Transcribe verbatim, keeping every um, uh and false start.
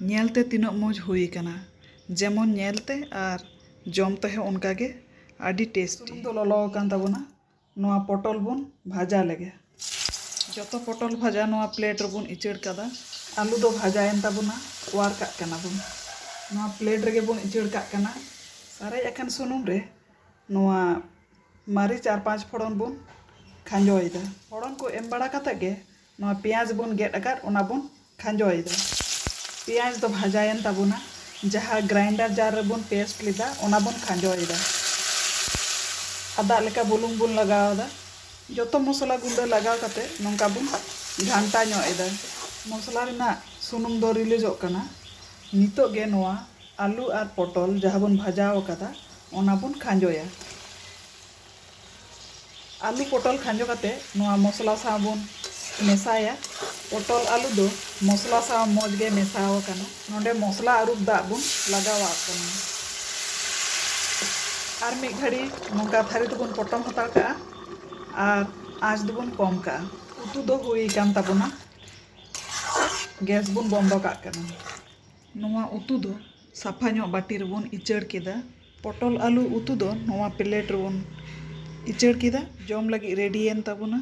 ᱧᱮᱞᱛᱮ ᱛᱤᱱᱟᱹᱜ ᱢᱚᱡᱽ ᱦᱩᱭ ᱟᱠᱟᱱᱟ, ᱡᱮᱢᱚᱱ ᱧᱮᱞᱛᱮ ᱟᱨ ᱡᱚᱢ ᱛᱮᱦᱚᱸ ᱚᱱᱠᱟᱜᱮ ᱟᱹᱰᱤ ᱴᱮᱥᱴᱤ᱾ ᱥᱩᱱᱩᱢ ᱫᱚ ᱞᱚᱞᱚ ᱟᱠᱟᱱ ᱛᱟᱵᱚᱱᱟ᱾ ᱱᱚᱣᱟ ᱯᱚᱴᱚᱞ ᱵᱚᱱ ᱵᱷᱟᱡᱟ ᱞᱮᱜᱮ᱾ ᱡᱚᱛᱚ ᱯᱚᱴᱚᱞ ᱵᱷᱟᱡᱟ ᱱᱚᱣᱟ ᱯᱞᱮᱴ ᱨᱮᱵᱚᱱ ᱤᱪᱟᱹᱲ ᱠᱟᱫᱟ᱾ ᱟᱹᱞᱩ ᱫᱚ ᱵᱷᱟᱡᱟᱭᱮᱱ ᱛᱟᱵᱚᱱᱟ, ᱚᱣᱟᱨ ᱠᱟᱜ ᱠᱟᱱᱟ ᱵᱚᱱ᱾ ᱱᱚᱣᱟ ᱯᱞᱮᱴ ᱨᱮᱜᱮ ᱵᱚᱱ ᱤᱪᱟᱹᱲ ᱠᱟᱜ ᱠᱟᱱᱟ᱾ ᱥᱟᱨᱮᱡ ᱟᱠᱟᱱ ᱥᱩᱱᱩᱢ ᱨᱮ ᱱᱚᱣᱟ ᱢᱟᱹᱨᱤᱪ ᱟᱨ ᱯᱟᱸᱪ ᱯᱷᱚᱲᱚᱱ ᱵᱚᱱ ᱠᱷᱟᱸᱡᱚᱭᱮᱫᱟ᱾ ᱯᱷᱚᱲᱚᱱ ᱠᱚ ᱮᱢ ᱵᱟᱲᱟ ᱠᱟᱛᱮ ᱜᱮ ᱱᱚᱣᱟ ᱯᱮᱸᱭᱟᱡᱽ ᱵᱚᱱ ᱜᱮᱫ ᱟᱠᱟᱫ, ᱚᱱᱟ ᱵᱚᱱ ᱠᱷᱟᱸᱡᱚᱭᱮᱫᱟ᱾ ᱯᱮᱸᱭᱟᱡᱽ ᱫᱚ ᱵᱷᱟᱡᱟᱭᱮᱱ ᱛᱟᱵᱚᱱᱟ᱾ ᱡᱟᱦᱟᱸ ᱜᱨᱟᱭᱱᱰᱟᱨ ᱡᱟᱨ ᱨᱮᱵᱚᱱ ᱯᱮᱥᱴ ᱞᱮᱫᱟ, ᱚᱱᱟ ᱵᱚᱱ ᱠᱷᱟᱸᱡᱚᱭᱮᱫᱟ᱾ ᱟᱫᱟᱜ ᱞᱮᱠᱟ ᱵᱩᱞᱩᱝ ᱵᱚᱱ ᱞᱟᱜᱟᱣ ᱮᱫᱟ᱾ ᱡᱚᱛᱚ ᱢᱚᱥᱞᱟ ᱜᱩᱸᱰᱟᱹ ᱞᱟᱜᱟᱣ ᱠᱟᱛᱮ ᱱᱚᱝᱠᱟ ᱵᱚᱱ ᱜᱷᱟᱱᱴᱟ ᱧᱚᱜ ᱮᱫᱟ᱾ ᱢᱚᱥᱞᱟ ᱨᱮᱱᱟᱜ ᱥᱩᱱᱩᱢ ᱫᱚ ᱨᱤᱞᱤᱡᱚᱜ ᱠᱟᱱᱟ᱾ ᱱᱤᱛᱚᱜ ᱜᱮ ᱱᱚᱣᱟ ᱟᱹᱞᱩ ᱟᱨ ᱯᱚᱴᱚᱞ ᱡᱟᱦᱟᱸ ᱵᱚᱱ ᱵᱷᱟᱡᱟᱣ ᱟᱠᱟᱫᱟ, ᱚᱱᱟ ᱵᱚᱱ ᱠᱷᱟᱸᱡᱚᱭᱟ᱾ ᱟᱹᱞᱩ ᱯᱚᱴᱚᱞ ᱠᱷᱟᱸᱡᱚ ᱠᱟᱛᱮ ᱱᱚᱣᱟ ᱢᱚᱥᱞᱟ ᱥᱟᱶ ᱵᱚᱱ ᱢᱮᱥᱟᱭᱟ᱾ ᱯᱚᱴᱚᱞ ᱟᱹᱞᱩ ᱫᱚ ᱢᱚᱥᱞᱟ ᱥᱟᱶ ᱢᱚᱡᱽ ᱜᱮ ᱢᱮᱥᱟᱣ ᱟᱠᱟᱱᱟ᱾ ᱱᱚᱰᱮ ᱢᱚᱥᱞᱟ ᱟᱹᱨᱩᱵ ᱫᱟᱜ ᱵᱚᱱ ᱞᱟᱜᱟᱣᱟᱜ ᱠᱟᱱᱟ᱾ ᱟᱨ ᱢᱤᱫ ᱜᱷᱟᱹᱲᱤ ᱱᱚᱝᱠᱟ ᱛᱷᱟᱹᱨᱤ ᱛᱮᱵᱚᱱ ᱯᱚᱴᱚᱢ ᱦᱟᱛᱟᱲ ᱠᱟᱜᱼᱟ ᱟᱨ ᱟᱸᱪ ᱫᱚᱵᱚᱱ ᱠᱚᱢ ᱠᱟᱜᱼᱟ᱾ ᱩᱛᱩ ᱫᱚ ᱦᱩᱭ ᱟᱠᱟᱱ ᱛᱟᱵᱚᱱᱟ᱾ ᱜᱮᱥ ᱵᱚᱱ ᱵᱚᱱᱫᱚ ᱠᱟᱜ ᱠᱟᱱᱟ᱾ ᱱᱚᱣᱟ ᱩᱛᱩ ᱫᱚ ᱥᱟᱯᱷᱟ ᱧᱚᱜ ᱵᱟᱹᱴᱤ ᱨᱮᱵᱚᱱ ᱤᱪᱟᱹᱲ ᱠᱮᱫᱟ᱾ ᱯᱚᱴᱚᱞ ᱟᱹᱞᱩ ᱩᱛᱩ ᱫᱚ ᱱᱚᱣᱟ ᱯᱞᱮᱴ ᱨᱮᱵᱚᱱ ᱤᱪᱟᱹᱲ ᱠᱮᱫᱟ᱾ ᱡᱚᱢ ᱞᱟᱹᱜᱤᱫ ᱨᱮᱰᱤᱭᱮᱱ ᱛᱟᱵᱚᱱᱟ᱾